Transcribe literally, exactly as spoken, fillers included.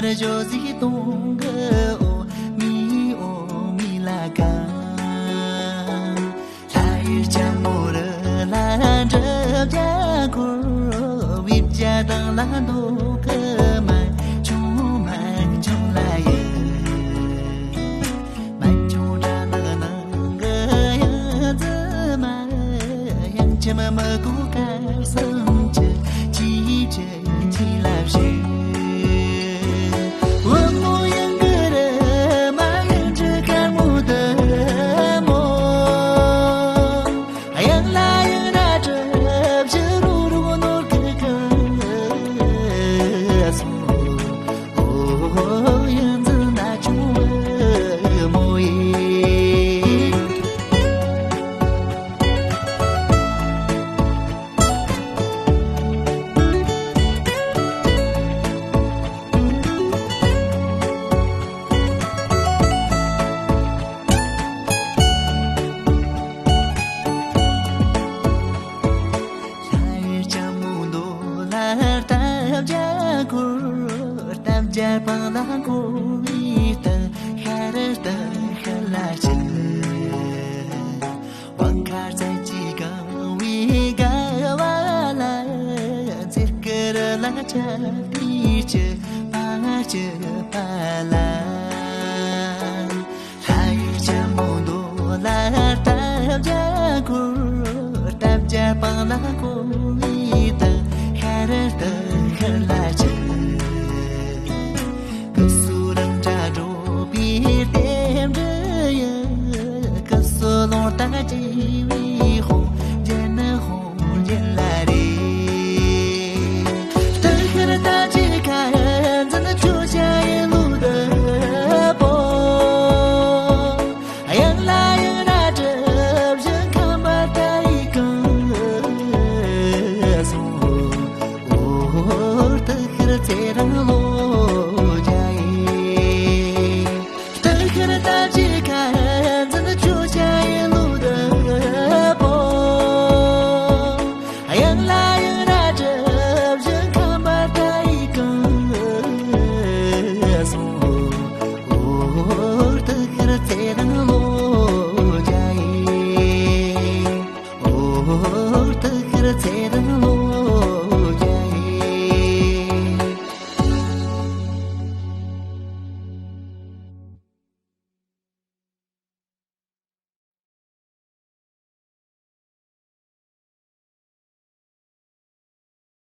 ར་ཇོ་ཟི་དུང་གི་འོ་མི་འོ་མི་ལ་ག་ལྷ་ཡི་ལྕམ་མོ་རི་ལ་འགྲུབ་རྒྱ་འཁོར་བི་བྱ་དང་ལ་འདུག་གི་མ་ཆུང་མ་ཆུང་ལ་ཡི། མ་ཆུང་ར་ནག་ནག་གི་ཡང་རྫི་མ་ཡང་ཆི་མ་མ་གུ་ག་སང་ཆི་ཆི་ཆི་ཆི་ལ་བཞི། བུ་མོ་ཡང་གི་ར་མ་ཡང་ཆི་ཁ་མོ་དི་མོ། གཡང་ལ་གཡང་ར་གྲུབ་ཕྱི་རུ་རུ་ནོར་གི་གི་སོ། ཨོ་ཡང་འཛིན་ན་ཆུང་བུ་མོ་ཡིན། ལྷ་ཡི་ལྕམ་མོ་མདོ་ལ་རྟ་བརྒྱ་འཁོར། རྟ་བརྒྱ་སྤང་ལ་འཁོར་བའི་རྟ་ཤར་རྟ་ཤར་ལ་ཆེ། བང་ཁ་རྩེ་གཅིག་གང་བའི་དགའ་བ་ལ། རྩེ་དཀར་ལ་ཆ་དེ་ཆེ་པ་ཆེ་པ་ལ། ལྷ་ཡི་ལྕམ་མོ་མདོ་ལ་རྟ་བརྒྱ་འཁོར། རྟ་བརྒྱ་སྤང་ལ་འཁོར།